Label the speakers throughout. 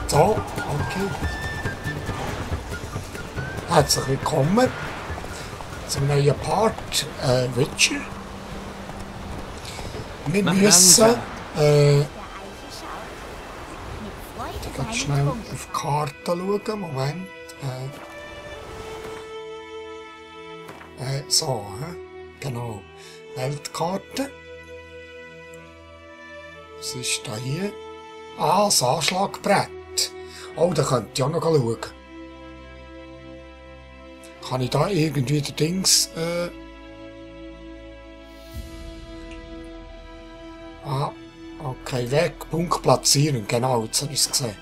Speaker 1: So, okay. Herzlich willkommen zum neuen Part Witcher. Wir müssen ganz schnell auf die Karte schauen. Moment. So, genau. Weltkarte. Was ist da hier? Ah, das Anschlagbrett. Oh, da könnte ich auch noch schauen. Kann ich da irgendwie den Dings... okay, weg, Punkt platzieren. Genau, jetzt habe ich es gesehen.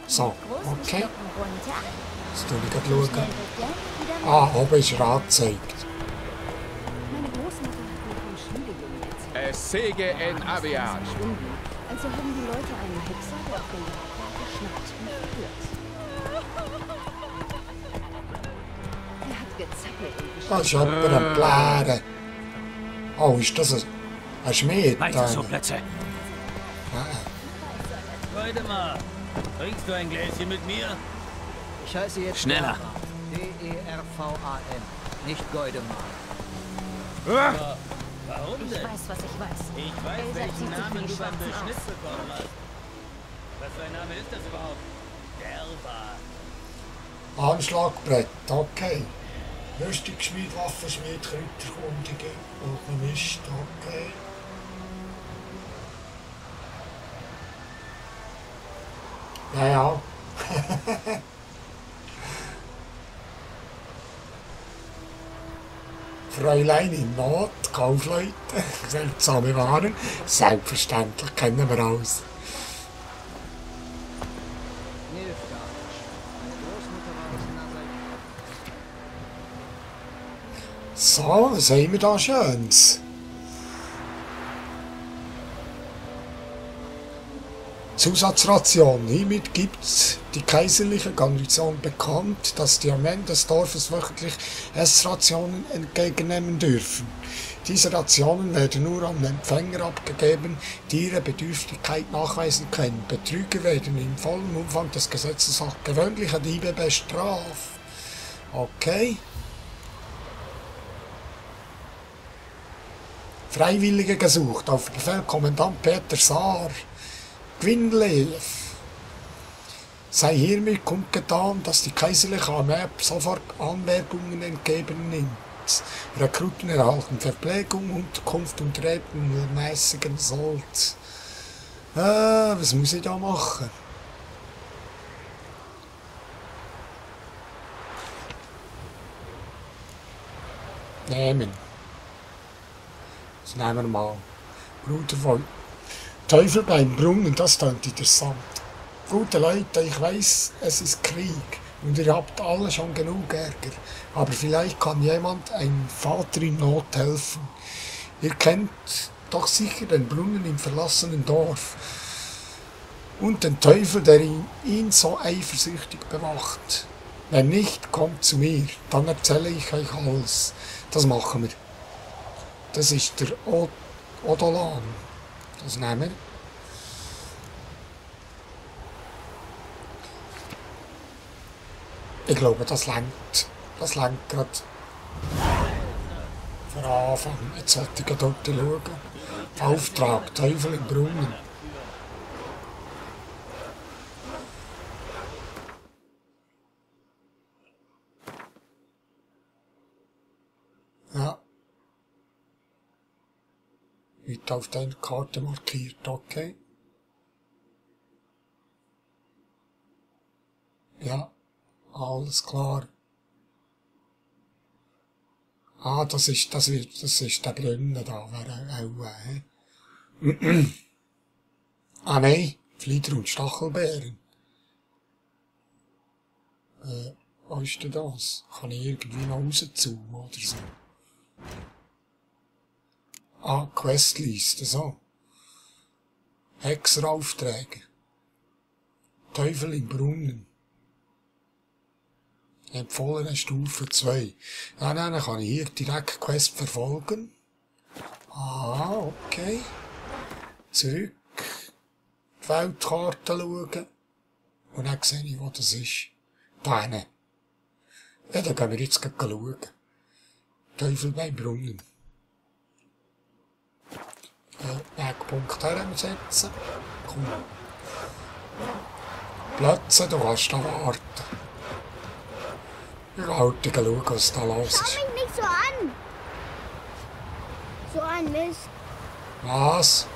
Speaker 1: So, okay. Jetzt schaue ich gerade schauen. Ah, oben ist er angezeigt.
Speaker 2: Es Sege en Aviat.
Speaker 3: Also haben die Leute einen Hexer, der auf den Bergberg geschnappt und verführt. Er hat gezappelt und
Speaker 1: Da ist jemand am Blären. Oh, ist das ein Schmied?
Speaker 4: Weiter so, Plätze.
Speaker 5: Goldemar, trinkst du ein Gläschen mit mir?
Speaker 6: Ich heiße jetzt
Speaker 4: Schneller.
Speaker 6: D-E-R-V-A-N, nicht Goldemar.
Speaker 5: Warum
Speaker 3: ich
Speaker 5: denn?
Speaker 3: weiß, was ich weiß.
Speaker 5: Ich weiß,
Speaker 3: Elsa
Speaker 5: welchen
Speaker 3: zieht sich
Speaker 5: Namen
Speaker 3: für die
Speaker 5: du beim
Speaker 3: Schwarzen
Speaker 5: Beschnitt
Speaker 3: aus.
Speaker 5: bekommen hast. Was für ein Name ist das überhaupt? Derba.
Speaker 1: Anschlagbrett, okay. Rüstungsschmied, Waffenschmied, Kräuterkundige, Alchemist, okay. Ja, ja. Fräulein in Not, Kaufleute, seltsame Waren, selbstverständlich kennen wir alles.
Speaker 6: Nilfgaard. Meine Großmutter war aus Nazareth.
Speaker 1: So, was haben wir da Schönes? Zusatzration. Hiermit gibt die kaiserliche Garnison bekannt, dass die Armeen des Dorfes wöchentlich Essrationen entgegennehmen dürfen. Diese Rationen werden nur an Empfänger abgegeben, die ihre Bedürftigkeit nachweisen können. Betrüger werden im vollen Umfang des Gesetzes nach gewöhnlicher Diebe bestraft. Okay. Freiwillige gesucht auf Befehl Kommandant Peter Saar. Gwynlev. Sei hiermit kundgetan, dass die kaiserliche Armee sofort Anwerbungen entgegennimmt. Rekruten erhalten Verpflegung, Unterkunft und regelmäßigen Sold. Was muss ich da machen? Nehmen. Das nehmen wir mal. Bruder von Teufel beim Brunnen, das klingt interessant. Gute Leute, ich weiß, es ist Krieg und ihr habt alle schon genug Ärger, aber vielleicht kann jemand einem Vater in Not helfen. Ihr kennt doch sicher den Brunnen im verlassenen Dorf und den Teufel, der ihn so eifersüchtig bewacht. Wenn nicht, kommt zu mir, dann erzähle ich euch alles. Das machen wir. Das ist der Odolan. Das nehmen wir. Ich glaube, das lenkt. Das lenkt gerade. Für Anfang. Jetzt sollte ich dort schauen. Auftrag, Teufel im Brunnen. Ja. Wird auf deiner Karte markiert, okay. Ja, alles klar. Ah, das ist der Brunnen da, wäre auch, Ah, nein, Flieder und Stachelbeeren. Was ist denn das? Kann ich irgendwie noch rauszoomen oder so? Ah, Questliste, so. Hexeraufträge. Teufel im Brunnen. Empfohlene Stufe 2. Ja, dann kann ich hier direkt Quest verfolgen. Ah, okay. Zurück. Die Weltkarte schauen. Und dann sehe ich, wo das ist. Da hinten. Ja, da gehen wir jetzt gleich schauen. Teufel beim Brunnen. Wegpunkt hersetzen. Komm. Plätze, du kannst da warten. Ich gehe halt schauen, was da los ist.
Speaker 3: Schau mich nicht so an! So ein Mist.
Speaker 1: Was?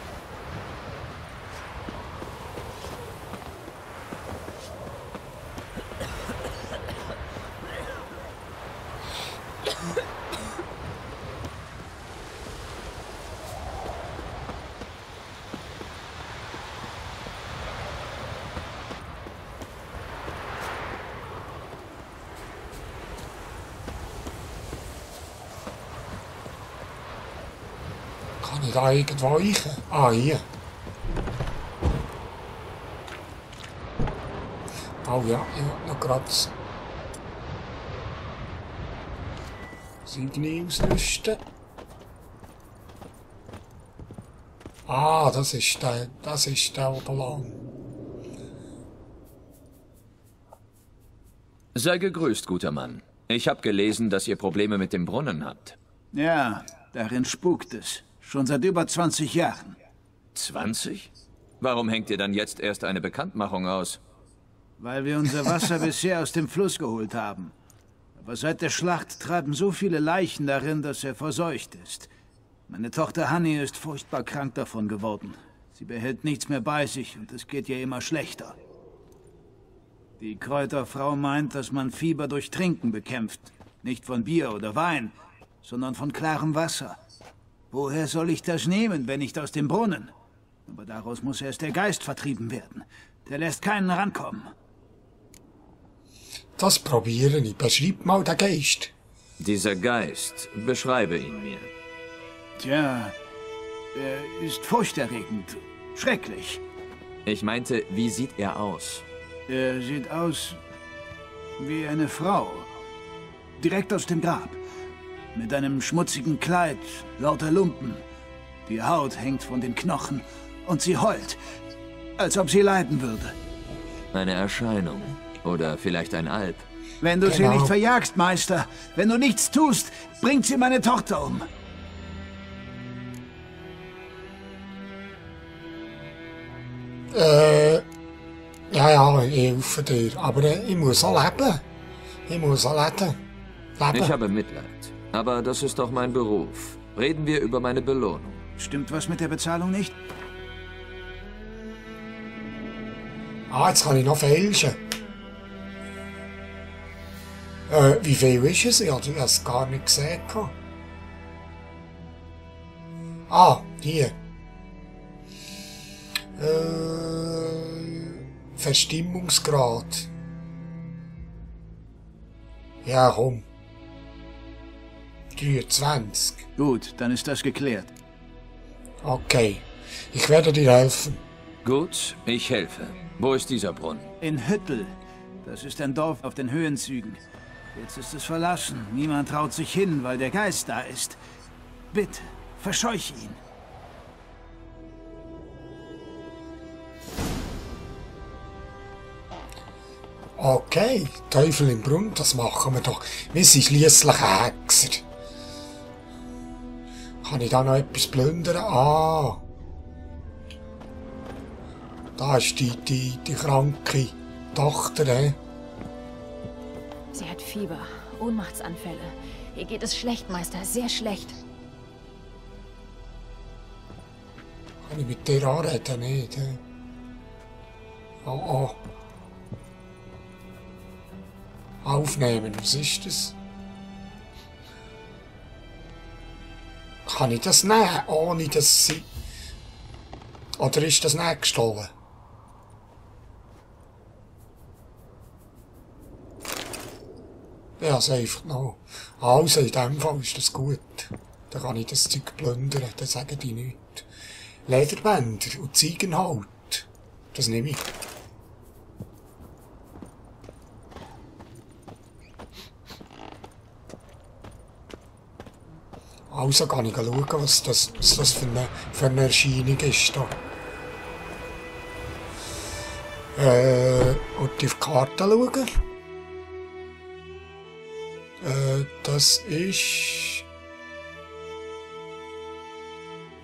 Speaker 1: Kann ich da irgendwo reichen? Ah, hier. Oh ja, ich will noch gerade das Signi ausrüsten. Ah, das ist der oben lang.
Speaker 4: Sei gegrüßt, guter Mann. Ich habe gelesen, dass ihr Probleme mit dem Brunnen habt.
Speaker 6: Ja, darin spukt es. Schon seit über 20 Jahren.
Speaker 4: 20? Warum hängt ihr dann jetzt erst eine Bekanntmachung aus?
Speaker 6: Weil wir unser Wasser bisher aus dem Fluss geholt haben. Aber seit der Schlacht treiben so viele Leichen darin, dass er verseucht ist. Meine Tochter Hanni ist furchtbar krank davon geworden. Sie behält nichts mehr bei sich und es geht ihr immer schlechter. Die Kräuterfrau meint, dass man Fieber durch Trinken bekämpft. Nicht von Bier oder Wein, sondern von klarem Wasser. Woher soll ich das nehmen, wenn nicht aus dem Brunnen? Aber daraus muss erst der Geist vertrieben werden. Der lässt keinen rankommen.
Speaker 1: Das probiere ich. Beschreib mal den Geist.
Speaker 4: Dieser Geist, beschreibe ihn mir.
Speaker 6: Tja, er ist furchterregend. Schrecklich.
Speaker 4: Ich meinte, wie sieht er aus?
Speaker 6: Er sieht aus wie eine Frau. Direkt aus dem Grab. Mit einem schmutzigen Kleid, lauter Lumpen. Die Haut hängt von den Knochen und sie heult, als ob sie leiden würde.
Speaker 4: Eine Erscheinung. Oder vielleicht ein Alp.
Speaker 6: Wenn du sie
Speaker 1: Genau.
Speaker 6: nicht verjagst, Meister, wenn du nichts tust, bringt sie meine Tochter um.
Speaker 1: Ja, ich helfe dir. Aber ich muss auch leben. Ich muss auch leben.
Speaker 4: Ich habe Mitleid. Aber das ist doch mein Beruf. Reden wir über meine Belohnung.
Speaker 6: Stimmt was mit der Bezahlung nicht?
Speaker 1: Ah, jetzt kann ich noch fälschen. Wie viel ist es? Ich habe es gar nicht gesehen. Ah, hier. Verstimmungsgrad. Ja, komm. 23.
Speaker 6: Gut, dann ist das geklärt.
Speaker 1: Okay. Ich werde dir helfen.
Speaker 4: Gut, ich helfe. Wo ist dieser Brunnen?
Speaker 6: In Hüttel. Das ist ein Dorf auf den Höhenzügen. Jetzt ist es verlassen. Niemand traut sich hin, weil der Geist da ist. Bitte, verscheuche ihn.
Speaker 1: Okay, Teufel im Brunnen, das machen wir doch. Wir sind schliesslich Hexer. Kann ich da noch etwas plündern? Ah. Da ist die kranke Tochter,
Speaker 3: Sie hat Fieber, Ohnmachtsanfälle. Ihr geht es schlecht, Meister, sehr schlecht.
Speaker 1: Kann ich mit dir anreden? Nicht, Oh. Aufnehmen, was ist das? Kann ich das nehmen, ohne dass sie... Oder ist das nicht gestohlen? Ja, es einfach noch. Also, in dem Fall ist das gut. Dann kann ich das Zeug plündern, dann sagen die nichts. Lederbänder und Ziegenhaut. Das nehme ich. Also kann ich schauen, was das für eine Erscheinung ist da. Und auf die Karte schauen. Das ist...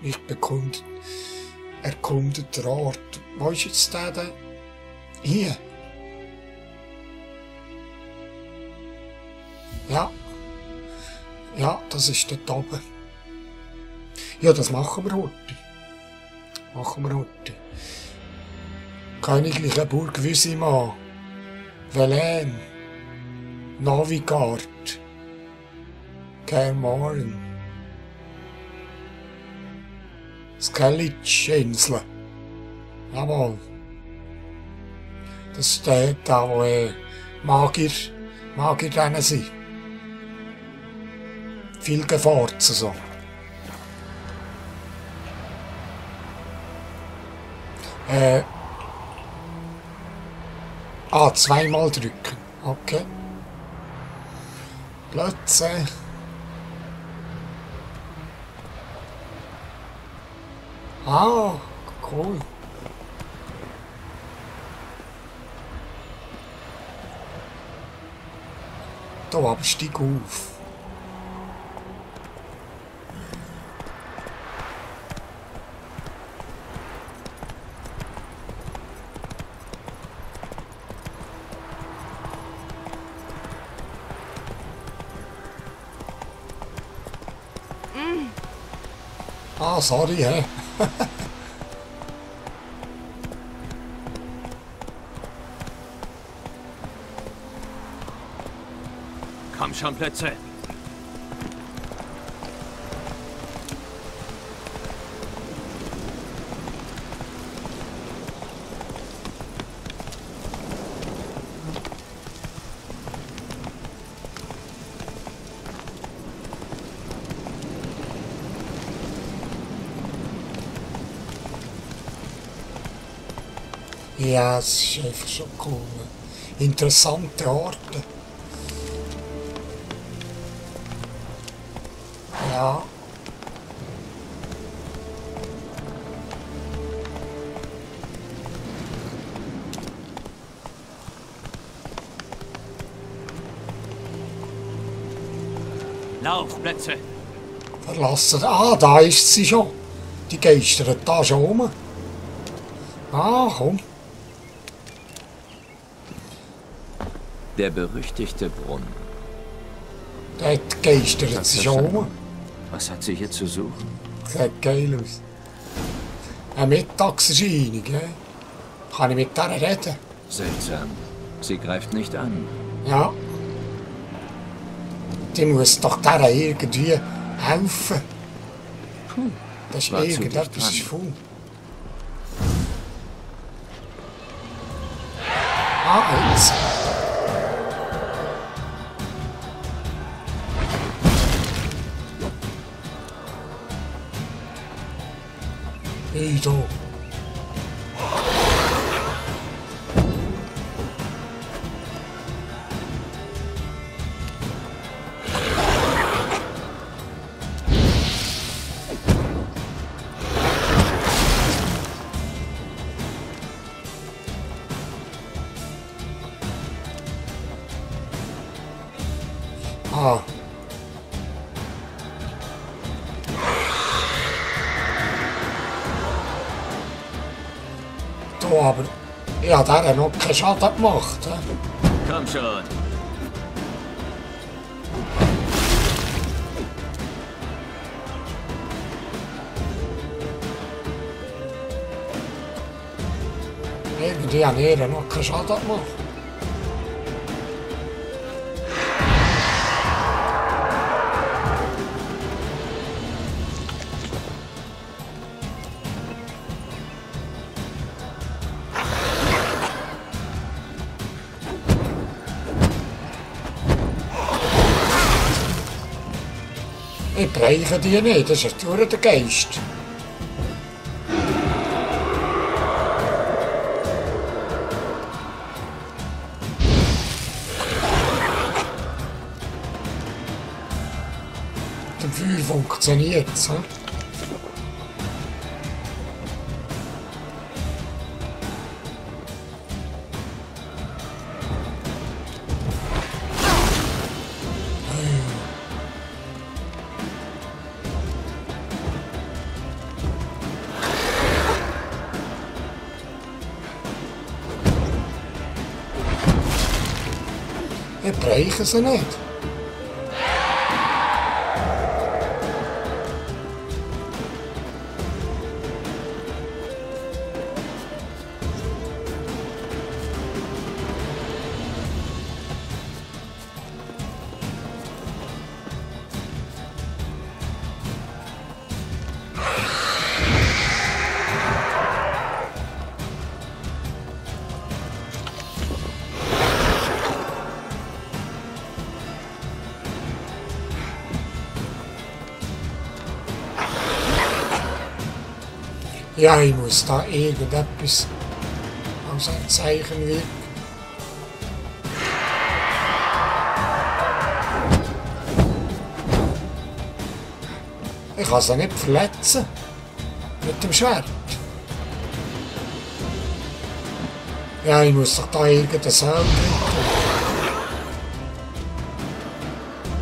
Speaker 1: Nicht bekundet. Erkundeter Ort. Wo ist jetzt der denn? Hier. Ja. Ja, das ist dort oben. Ja, das machen wir heute. Königliche Burg Wysimar. Velen. Novigard. Kermoren. Skellige-Insel. Jawohl. Das steht da, wo Magier drin sind. Viel Geforzen so. Zweimal drücken. Okay. Plätze. Cool. Da aber steig auf. Sorry, hä?
Speaker 5: Komm schon, Plätze.
Speaker 1: Ja, es ist einfach schon cool. Interessante Orte. Ja.
Speaker 5: Lauf, Plätze.
Speaker 1: Verlassen. Da ist sie schon. Die geistert da schon rum. Komm.
Speaker 4: Der berüchtigte Brunnen.
Speaker 1: Dort geistert sie schon rum.
Speaker 4: Was hat sie hier zu suchen?
Speaker 1: Sieht geil aus. Eine Mittagserscheinung, ja? Kann ich mit der reden?
Speaker 4: Seltsam. Sie greift nicht an.
Speaker 1: Ja. Die muss doch der irgendwie helfen. Das ist
Speaker 4: War zu
Speaker 1: irgendetwas
Speaker 4: dicht dran.
Speaker 1: ist faul. Jetzt. Hey, da. Aber ich habe der noch keinen Schaden gemacht.
Speaker 5: Komm schon.
Speaker 1: Irgendwie habe ich ihr noch keinen Schaden gemacht. Ich breche die nicht, das ist durch den Geist. Mit dem Feuer funktioniert es. Ich breche sie nicht. Ja, ich muss da irgendetwas als ein Zeichen wirken. Ich kann sie nicht verletzen. Mit dem Schwert. Ja, ich muss doch da irgendeine Säule drin tun.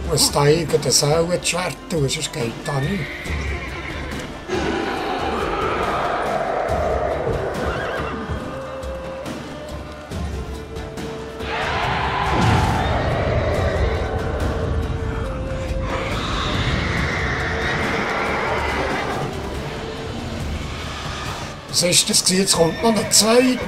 Speaker 1: Ich muss da irgendeine Säule ins Schwert tun, sonst geht da nicht. Was ist das? Jetzt kommt noch eine zweite.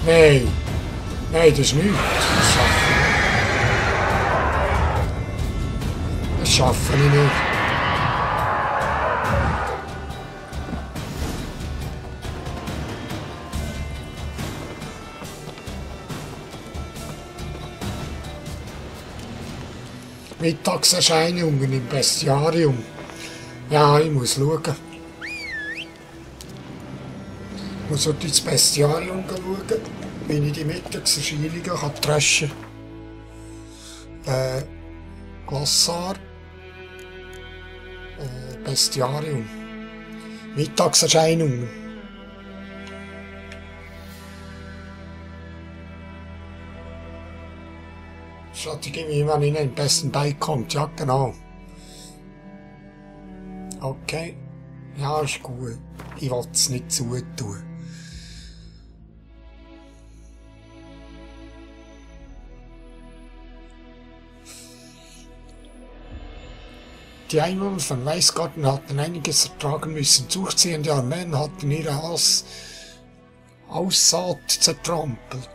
Speaker 1: Nein. Nein, das ist nichts. Das schaffe ich nicht. Mittagserscheinungen im Bestiarium. Ja, ich muss schauen. Ich muss heute ins Bestiarium schauen, wie ich die Mittagserscheinungen dreschen kann. Glossar. Bestiarium. Mittagserscheinungen. Strategie, wie man ihnen am besten beikommt. Ja, genau. Okay. Ja, ist gut. Ich will es nicht zutun. Die Einwohner von Weißgarten hatten einiges ertragen müssen. Durchziehende Armeen hatten ihre Aussaat zertrampelt.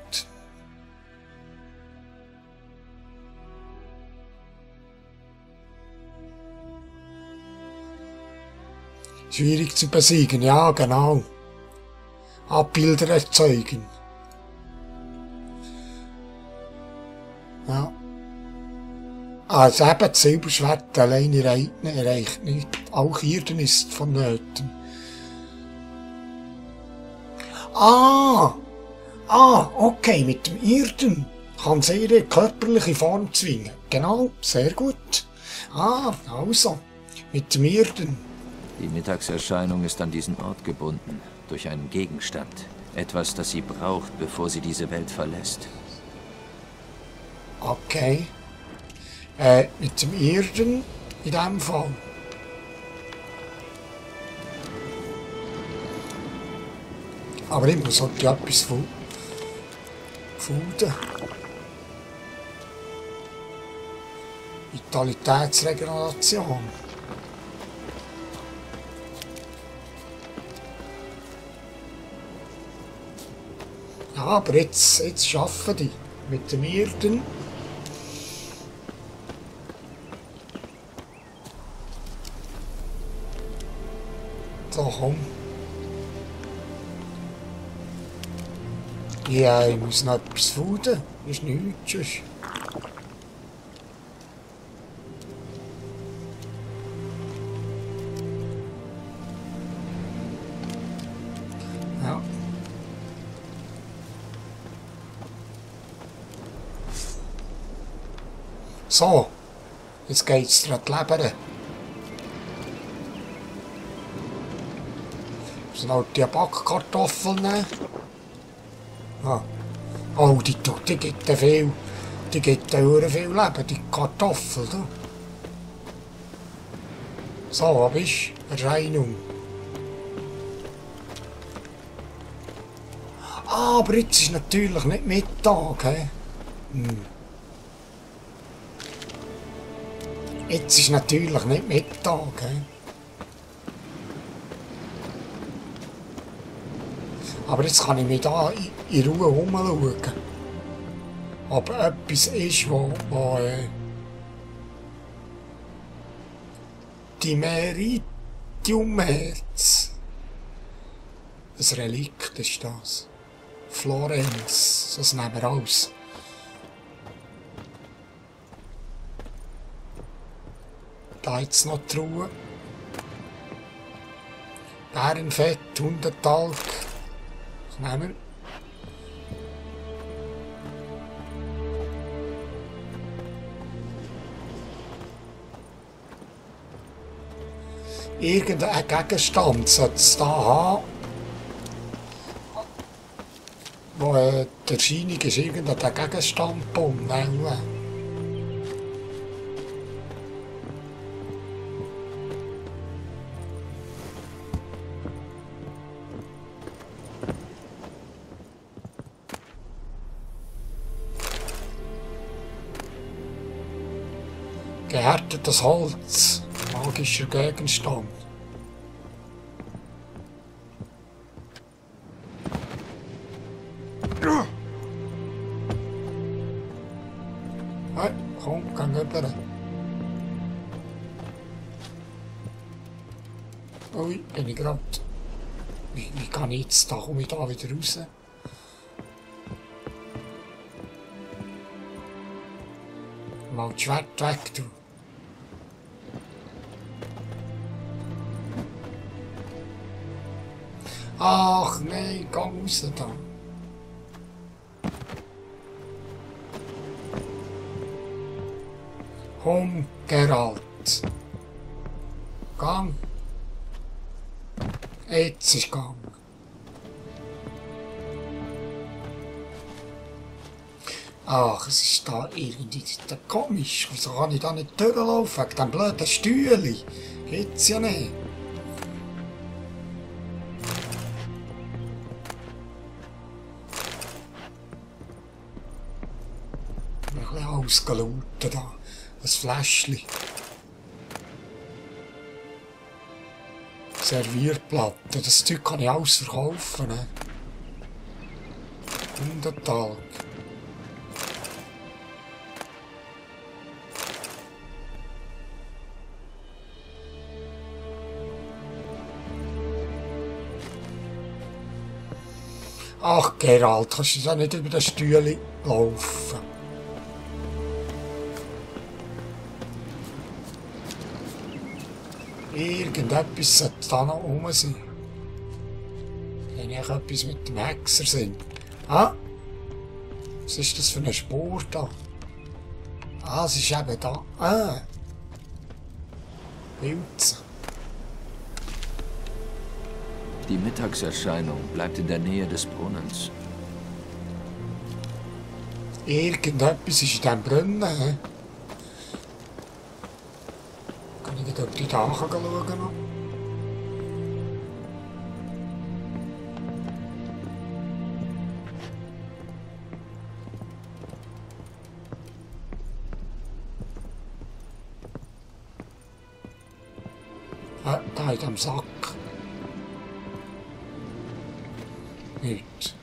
Speaker 1: Schwierig zu besiegen, ja, genau. Abbilder erzeugen. Ja. Also eben, das Silberschwert alleine reicht nicht. Auch Irden ist vonnöten. Okay, mit dem Irden kann sie ihre körperliche Form zwingen. Genau, sehr gut. Also, mit dem Irden.
Speaker 4: Die Mittagserscheinung ist an diesen Ort gebunden, durch einen Gegenstand. Etwas, das sie braucht, bevor sie diese Welt verlässt.
Speaker 1: Okay. Mit dem Irden in diesem Fall. Aber ich muss halt etwas finden. Vitalitätsregeneration. Ja, aber jetzt schaffen die mit dem Irden. So, komm. Ja, ich muss noch etwas finden. Das ist nichts. Ja. So, jetzt geht's dir an die Leber. Ich muss noch die Backkartoffeln nehmen. Oh, die gibt viel. Die gibt viel Leben, die Kartoffel. Da. So, was bist du? Erscheinung. Ah, aber jetzt ist natürlich nicht Mittag, hä? Jetzt ist natürlich nicht Mittag, hä? Aber jetzt kann ich mich da in Ruhe umschauen. Ob etwas ist, wo die Meridiumherz. Ein Relikt ist das. Florenz, das nehmen wir raus. Da jetzt noch die Ruhe. Bärenfett, 100 Talg. Das nehmen wir. Irgendein Gegenstand sollte es da haben, wo die Erscheinung ist, irgendein Gegenstand gebunden. Gehärtetes Holz. Magischer Gegenstand. Hey, komm, geh rüber. Ui, bin ich gerade. Wie kann ich jetzt da? Komme ich da wieder raus? Mal das Schwert weg, du. Ach nein, geh raus da. Komm, Geralt. Gang. Jetzt ist Gang. Ach, es ist da irgendwie komisch. Wieso kann ich da nicht durchlaufen? Wegen dem blöden Stühle. Geht's ja nicht. Ausgelaufen da. Ein Fläschchen. Servierplatte. Das Zeug kann ich alles verkaufen. Ne? 100 Talg. Ach Geralt, kannst du da nicht über den Stühle laufen? Irgendetwas sollte da noch rum sein. Wenn ich etwas mit dem Hexer sind. Ah! Was ist das für eine Spur da? Ah, es ist eben da. Ah! Pilze.
Speaker 4: Die Mittagserscheinung bleibt in der Nähe des Brunnens.
Speaker 1: Irgendetwas ist in diesem Brunnen. He? Kann ich auf die Dachen schauen? Ah, da in diesem Sack. Nichts.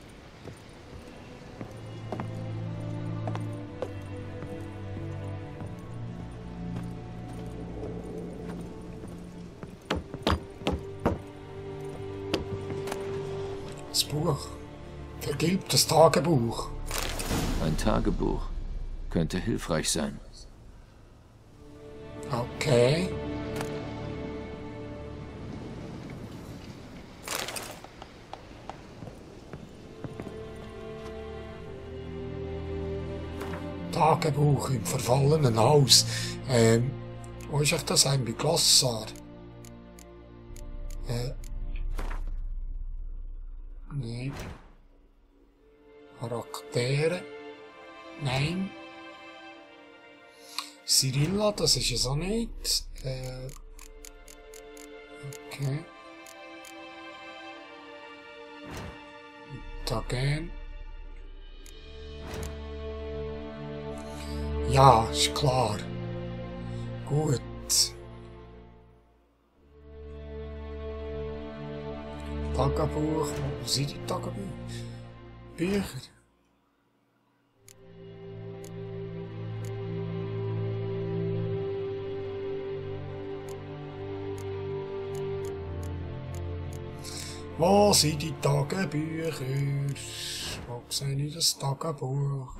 Speaker 1: Das Buch. Vergilbtes Tagebuch.
Speaker 4: Ein Tagebuch. Könnte hilfreich sein.
Speaker 1: Okay. Tagebuch im verfallenen Haus. Wo ist echt das ein bei Glossar? Nein. Charaktere? Nein. Cyrilla, das ist es auch nicht. Okay. Da gehen. Ja, ist klar. Gut. Tagebuch. Wo sind die Tagebücher? Bücher? Wo sind die Tagebücher? Wo sehe ich das Tagebuch?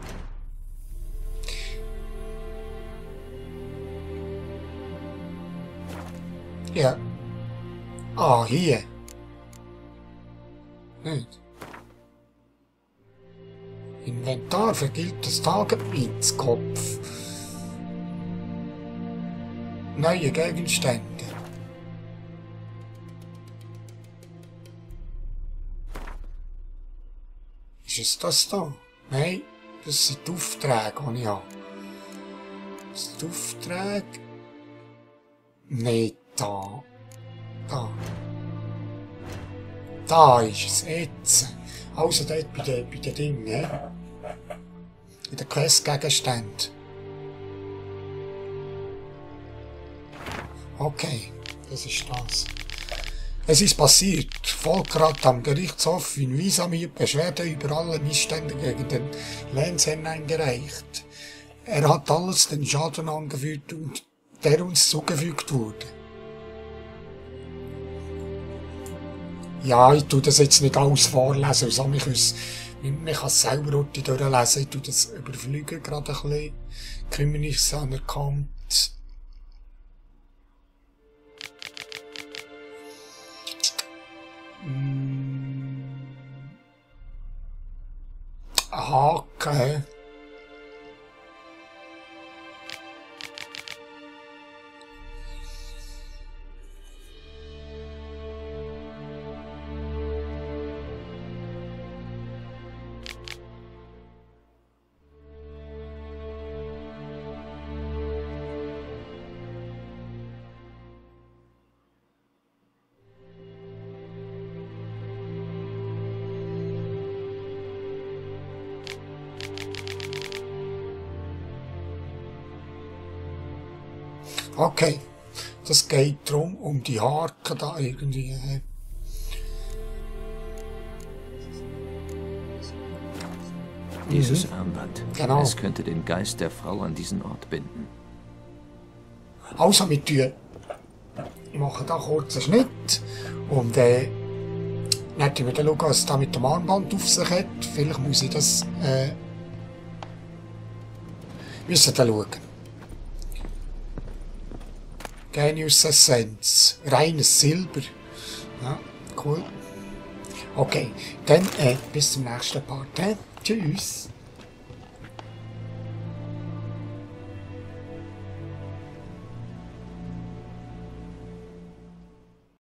Speaker 1: Ja. Ah, hier. Nicht. Inventar vergilt das Tagebuchkopf. Neue Gegenstände. Ist es das da? Nein, das sind die Aufträge, die ich habe. Das sind die Aufträge. Nein, da. Da. Da ist es jetzt. Also dort bei den Dingen. In den Questgegenständen. Okay, das ist das. Es ist passiert. Volkrat am Gerichtshof in Visamir Beschwerde über alle Missstände gegen den Lehnsherrn eingereicht. Er hat alles den Schaden angeführt, der uns zugefügt wurde. Ja, ich tu das jetzt nicht alles vorlesen, man kann es selber durchlesen. Ich tu das überfliegen gerade ein bisschen. Kriminals anerkannt. Haken. Okay, das geht darum, um die Haken da irgendwie.
Speaker 4: Dieses Armband.
Speaker 1: Genau.
Speaker 4: Es könnte den Geist der Frau an diesen Ort binden.
Speaker 1: Also mit dir. Ich mache da kurz einen Schnitt und dann wir dann schauen, was es da mit dem Armband auf sich hat. Vielleicht muss ich das müssen dann schauen. Genius Essenz. Reines Silber. Ja, cool. Okay, dann bis zum nächsten Part. Tschüss.